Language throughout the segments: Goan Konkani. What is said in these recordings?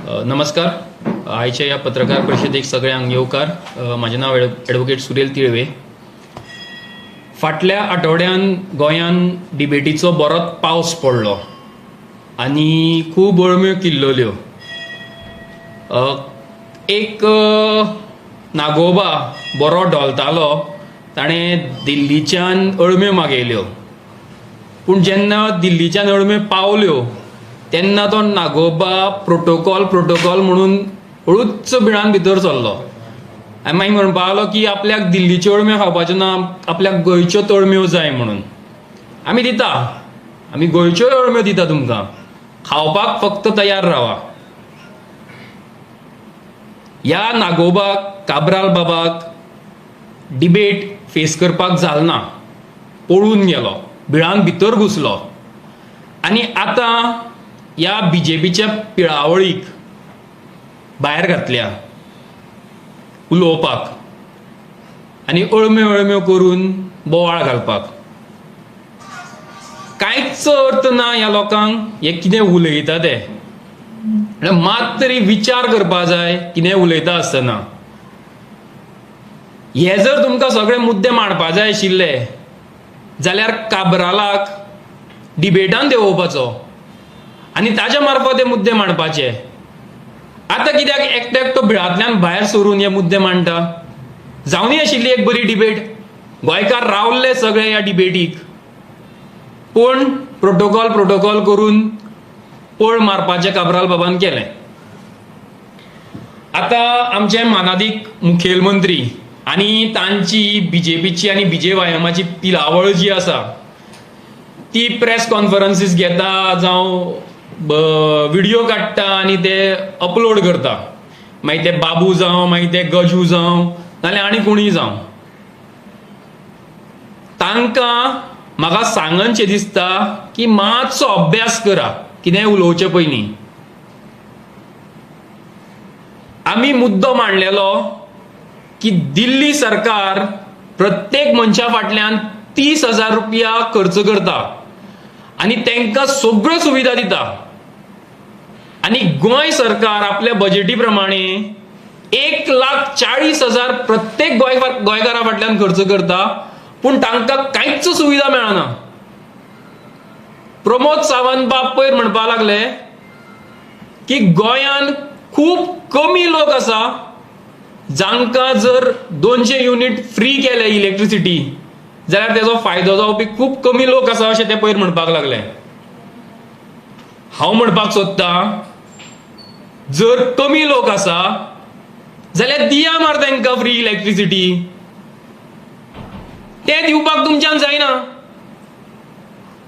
नमस्कार. आयच्या ह्या पत्रकार परिशदेक सगळ्यांक येवकार. म्हाजें नांव एडवोकेट सुरेल तिळवे. फाटल्या आठवड्यान गोंयान डिबेटीचो बरोच पावस पडलो आनी खूब अळम्यो किल्लल्यो. एक नागोबा बरो डोलतालो, ताणें दिल्लीच्यान अळम्यो मागयल्यो, पूण जेन्ना दिल्लीच्यान अळम्यो पावल्यो तेन्ना तो नागोबा प्रोटोकॉल प्रोटोकॉल म्हणून हळूच बिळान भितर सरलो आनी मागीर म्हणपाक लागलो की आपल्याक दिल्लीच्यो अळम्यो खावपाच्यो ना, आपल्याक गोंयच्योच अळम्यो जाय म्हणून. आमी दिता, आमी गोंयच्योय अळम्यो दिता तुमकां, खावपाक फक्त तयार रावा. ह्या नागोबाक, काब्राल बाबाक डिबेट फेस करपाक जाल ना, पळून गेलो, बिळान भितर घुसलो आनी आतां ह्या बीजेपीच्या पिळावळीक भायर घातल्या उलोवपाक आनी अळम्यो अळम्यो करून बोवाळ घालपाक. कांयच अर्थ ना ह्या लोकांक, हे कितें उलयता ते. म्हणल्यार मात तरी विचार करपा जाय कितें उलयता आसतना. हे जर तुमकां सगळे मुद्दे मांडपा जाय आशिल्ले जाल्यार काब्रालाक डिबेटान देंवोवपाचो आनी ताज्या मार्फत हे मुद्दे मांडपाचे. आतां कित्याक एकटो एकटो बिळांतल्यान भायर सरून हे मुद्दे मांडटा? जावनी आशिल्ली एक बरी डिबेट, गोंयकार रावल्ले सगळे ह्या डिबेटीक, पूण प्रोटोकॉल प्रोटोकॉल करून पळ मारपाचें काब्राल बाबान केलें. आतां आमचे मानादीक मुखेलमंत्री आनी तांची बीजेपीची आनी बीजेवायएमाची पिलावळ जी आसा ती प्रेस कॉन्फरन्सीस घेता जावं व्हिडियो काडटा आनी ते अपलोड करता. मागीर ते बाबू जावं, मागीर ते गजू जावं, नाल्यार आनी कोणूय जावं, तांकां म्हाका सांगनशें दिसता की मातसो अभ्यास करा कितेंय उलोवचें पयलीं. आमी मुद्दो मांडलेलो की दिल्ली सरकार प्रत्येक मनशा फाटल्यान 30,000 रुपया खर्च करता आनी तांकां सगळ्यो सुविधा दिता, आनी गोंय सरकार आपल्या बजेटी प्रमाणे 1,40,000 प्रत्येक गोंयकारा फाटल्यान खर्च करता, पूण तांकां कांयच सुविधा मेळना. प्रमोद सावंत बाब पयर म्हणपाक लागले की गोंयान खूब कमी लोक आसा जांकां जर 200 युनीट फ्री केले इलेक्ट्रिसिटी जाल्यार तेजो फायदो जावपी खूब कमी लोक आसा अशें ते पयर म्हणपाक लागले. हांव म्हणपाक सोदतां, जर कमी लोक आसा जाल्यार दिया मार तांकां फ्री इलेक्ट्रिसिटी, तें दिवपाक तुमच्यान जायना.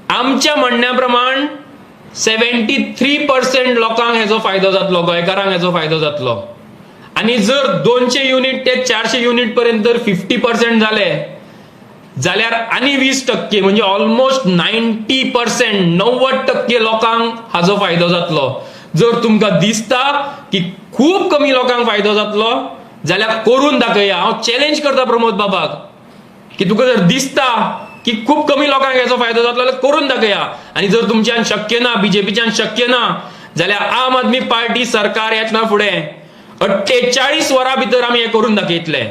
आमच्या म्हणण्या प्रमाण 73% लोकांक हेजो फायदो जातलो, गोंयकारांक हेजो फायदो जातलो. आनी जर 200 युनीट ते 400 युनीट पर्यंत जर 50% जाले जाल्यार आनी 20% म्हणजे ऑलमोस्ट 90%, 90% लोकांक हाजो फायदो जातलो. जर तुमकां दिसता की खूब कमी लोकांक फायदो जातलो जाल्यार करून दाखया. हांव चॅलेंज करता प्रमोद बाबाक की तुका जर दिसता की खूब कमी लोकांक हेजो फायदो जातलो जाल्यार करून दाखया. आनी जर तुमच्यान शक्य ना, बीजेपीच्यान शक्य ना, जाल्यार आम आदमी पार्टी सरकार येतना फुडें 48 वरां भितर आमी हें करून दाखयतले.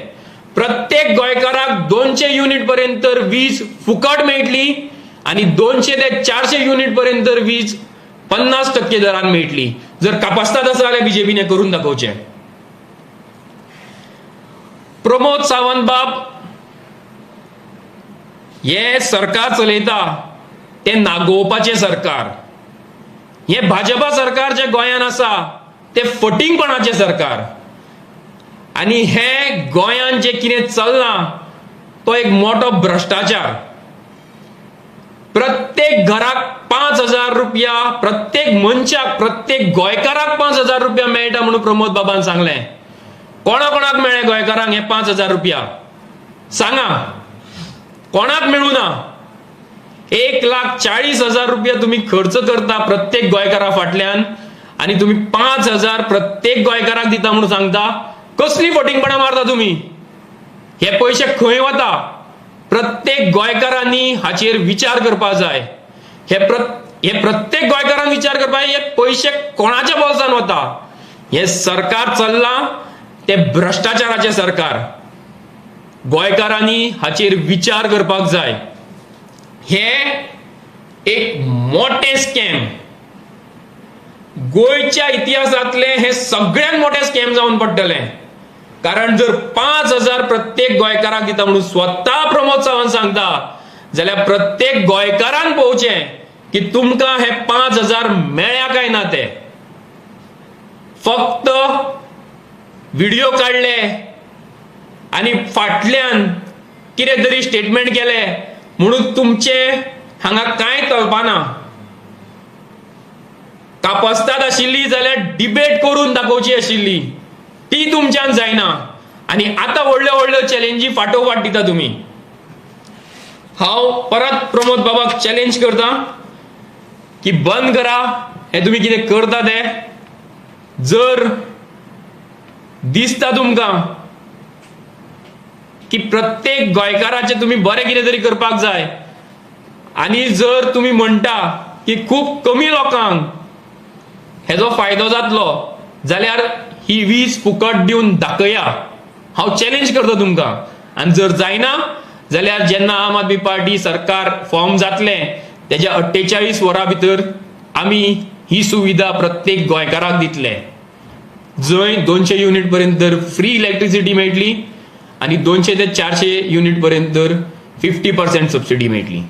प्रत्येक गोंयकाराक 200 युनीट पर्यंत वीज फुकट मेळटली आनी 200 ते 400 युनीट पर्यंत वीज 50% दरान मेळटली. जर कापास्ताद आसा जाल्यार बीजेपीन हें करून दाखोवचें. प्रमोद सावंत बाब हे सरकार चलयता तें नागोवपाचें सरकार. हें भाजपा सरकार जें गोंयान आसा तें फटींगपणाचें सरकार. आनी हे गोंयान जें कितें चल्लां तो एक मोटो भ्रश्टाचार. प्रत्येक घराक 5,000 रुपया, प्रत्येक मनशाक, प्रत्येक गोंयकाराक 5,000 रुपया मेळटा म्हणून प्रमोद बाबान सांगलें. कोणा कोणाक मेळ्ळे गोंयकारांक हे 5,000 रुपया? सांगा, कोणाक मेळूं ना? 1,40,000 रुपया तुम्ही खर्च करता प्रत्येक गोंयकारा फाटल्यान आनी तुम्ही 5,000 प्रत्येक गोंयकाराक दिता म्हणून सांगता. कसली फटींगपणां मारता तुमी? हे पयशे खंय वता? प्रत्येक गोंयकारांनी हाचेर विचार करपाक जाय. हे प्रत्येक गोंयकारान विचार करपाक, हे पयशे कोणाच्या बोल्सान वता? हें सरकार चल्लां तें भ्रश्टाचाराचें सरकार. गोंयकारांनी हाचेर विचार करपाक जाय. हें एक मोठें स्कॅम, गोंयच्या इतिहासांतलें हें सगळ्यांत मोठें स्कॅम जावन पडटलें. कारण जर 5000 प्रत्येक गोंयकाराक दिता म्हणून स्वता प्रमोद सावंत सांगता जाल्यार प्रत्येक गोंयकारान पळोवचें की तुमकां हे 5000 मेळ्ळ्या काय ना. ते फक्त व्हिडिओ काडले आनी फाटल्यान कितें तरी स्टेटमेंट केले म्हणून तुमचे हांगा कांय चलपाना. कापस्ताद आशिल्ली जाल्यार डिबेट करून दाखोवची आशिल्ली, ती तुमच्यान जायना आनी आतां व्हडल्यो व्हडल्यो चॅलेंजी फाटोफाट दिता तुमी. हांव परत प्रमोद बाबाक चॅलेंज करता की बंद करा हें तुमी कितें करता तें. जर दिसता तुमकां की प्रत्येक गोंयकाराचें तुमी बरें कितें तरी करपाक जाय आनी जर तुमी म्हणटा की खूब कमी लोकांक हेजो फायदो जातलो जाल्यार ही वीज फुकट दिवन दाखया. हांव चॅलेंज करता तुमकां. आनी जर जायना जाल्यार जेन्ना आम आदमी पार्टी सरकार फॉर्म जातलें तेज्या 48 वरां भितर आमी ही सुविधा प्रत्येक गोंयकाराक दितले, जंय 200 युनिट पर्यंत फ्री इलेक्ट्रिसिटी मेळटली आनी 200 ते 400 युनिट पर्यंत 50% सबसिडी मेळटली.